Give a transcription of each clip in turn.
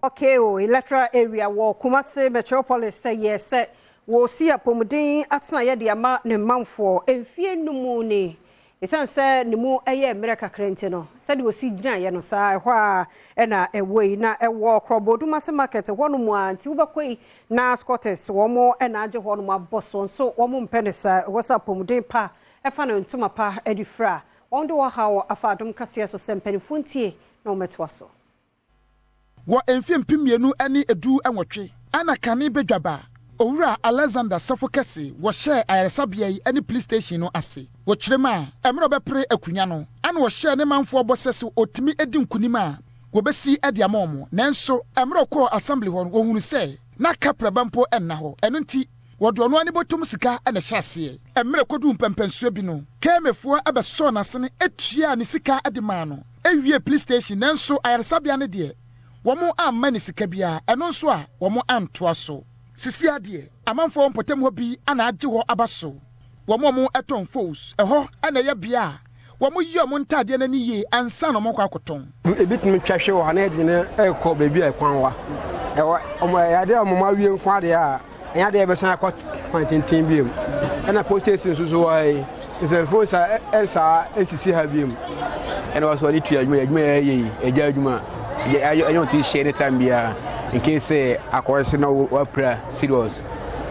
Okay o, electoral area wɔ Kumase Metropolis sɛ yɛ sɛ wɔsi apɔmuden atenaeɛ de ama ne manfoɔ mfie 5 ni. Ɛsiane sɛ ne mu yɛ mmerɛ kakra nti no, sɛdeɛ ɔsi gyinaeɛ no saa ɛhɔ a ɛna ɛwɔ yi na ɛwɔ Krɔbɔdumase market hɔ nom a nti wobɛkɔ yi na squatters wɔn ɛna agye hɔ nom abɔ so nso wɔn mpɛ ne saa. Ɛwɔ sɛ apɔmuden pa ɛfa ne ntoma pa de fira wɔn de wɔhaw afa Adom kaseɛ so sɛ mpanimfoɔ ntie na wɔmɛtoa so. Wɔ mfe 2018 ɛna kane badwaba Owura Alexander Safo Kɛse wɔhyɛɛ ayaresabea yi ne police station no ase. Wɔkyerɛ mu a, mmerɛ ɔbɛpere akonnwa no ana wɔhyɛɛ ne manfoɔ bɔ sɛ sɛ ɔtumi di nkonim a, wɔbɛsi de ama wɔn. Nanso mmerɛ ɔkɔɔ assembly hɔ no, wɔhunu sɛ na kapraba mpo nna hɔ. Ɛno nti wɔde ɔno ani bɔtɔm sika na ɛhyɛ aseɛ. Mmerɛ kɔduu mpɛmpɛnsoɔ bi no, KMAfoɔ bɛsɔɔ n'asene tuaa ne sika de maa no ewie police station. Nanso ayaresabea no deɛ, wɔn amma ne sika biara. Ɛno nso a wɔn antoa so. Sisi adeɛ, amanfoɔ mpɔtam hɔ bi ana agye hɔ aba so. Wɔn a wɔn ɛtɔn fos ɛhɔ ɛna ɛyɛ bea a wɔn yi wɔn ntaadeɛ n'ani yie ansa na wɔn akɔ akɔtɔn. Ebi tumi twa hwe wɔ ha na yɛde ne ɛkɔ baabi a ɛkwan wa ɛwɔ ɔmo ɛyɛ adeɛ a ɔmo awie nko adeɛ a ɛnyɛ adeɛ yɛbɛsan akɔ kwan tenten bi mu. Ɛna police station nso so wɔ ha yi, nsɛmfo nsa ɛnsaa nsisi ha bi mu. Ɛna wɔsɔ ɔde tua adwuma, adwuma yɛ yɛ yi ɛgya adwuma ɛyɛ ɔte hyɛ ne time biara in case sɛ akɔhye na wapira serious,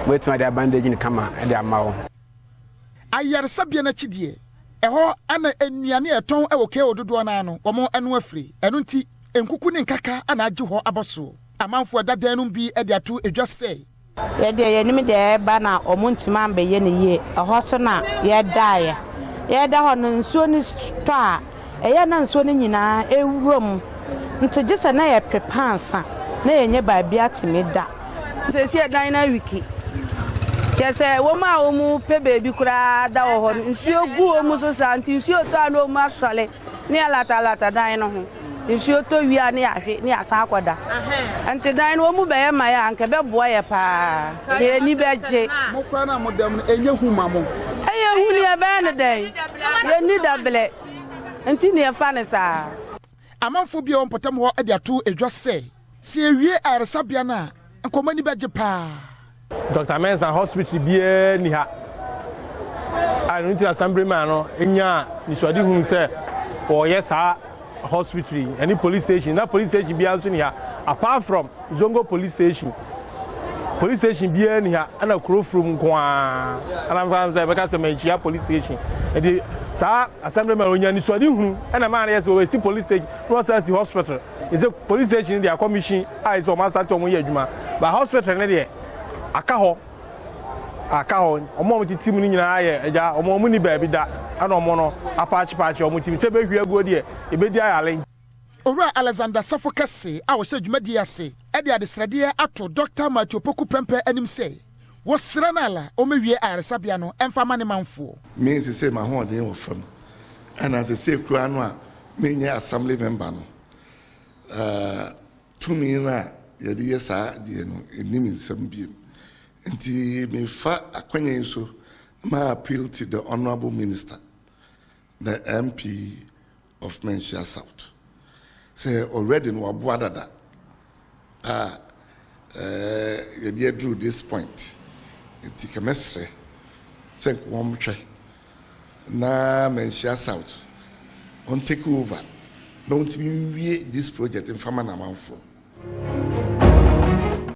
wɔatumi de bandage no kama ɛde ama wo. Ayaresabea n'akyi deɛ, ɛhɔ ana nnuane a ɛtɔn ɛwɔ KO dodoɔ naa no wɔn ɛno afiri. Ɛno nti nkuku ne nkaka ana agye hɔ abɔ so. Amanfoɔ ɛda no bi de ato edwa sɛ Yɛdeɛ yɛnim deɛ ɛba na ɔmo ntumi ambɛyɛ ne yie. Ɛhɔ so na yɛdaeɛ, yɛda hɔ no, nsuo no tɔ a, ɛyɛ na nsuo no nyinaa ɛwura mu, nti gye sɛ na yɛpepa ansa na yɛnyɛ baabi atumi da. Sɛsi ɛdan no awiki kyɛ sɛ wɔn a wɔn pɛ baabi koraa da wɔ hɔ no, nsuo gu wɔn so saa nti nsuo tɔ a na wɔn asɔle ne yɛlatalata dan no ho. Nsuo tɔ wie a, ne yɛahwe ne yɛasan akɔda. Nti dan no wɔn mu bɛyɛ ma yɛ a, anka bɛboa yɛ paa na yɛni bɛgye. Mo kora no a mo dam no, ɛnyɛ hu ma mo? Ɛyɛ hu ne yɛbɛyɛ ne dɛn, yɛni dablɛ nti ne yɛfa ne saa. Amanfoɔ bi a wɔn mpɔtam hɔ de ato edwa sɛ sɛ ewie ayaresabea no a, nkɔmɔ ani bɛgye paa. Dr Mensa hospital biara ni ha a ɛno nti na assemblyman no nya nisuade hunu sɛ wɔyɛ saa hospital yi ɛne police station. Na police station biara nso ni ha apart from Zongo police station. Police station biara ni ha ɛna kuro furum nko ara ɛna nfa sɛ ɛbɛka sɛ Manhyia police station. Nti saa assemblyman onya nisuade hunu ɛna maa no yɛ sɛ wɔsi police station na wɔsan si hospital. Ɛsɛ police station deɛ akɔ mission a ɛsɛ wɔn asate wɔn yɛ adwuma ba. Hospital ne deɛ aka hɔ, aka hɔ. Wɔn a wɔtete mu no nyinaa yɛ agya wɔn a wɔn ni baabi da ɛna wɔn no apaakyepaakyɛ wɔn ti sɛ bɛhwie aguo deɛ ebɛdi ayale. Owura Alexander Safo Kɛse a wɔhyɛ dwumadie ase ɛde adesrɛdeɛ ato Dr Matthew Poku Prɛmpɛ anim sɛ wɔsrɛ no ala ɔmɛwie ayaresabea no ɛmfa ma ne manfoɔ. Me sese m'ahoɔden wɔ fam ɛna sese kura no a menyɛ assembly member no, tumi no a yɛde yɛ saa deɛ no ɛnim nsɛm biem. Nti mefa akwanya yi so ma appeal to the honourable minister, the MP of Manhyia South, sɛ already no waboa dada a yɛde aduru this point. Nti kɛmɛsrɛ sɛ wɔn hwɛ na Manhyia South on take over na wɔntumi nwie this project mfama n'amanfoɔ.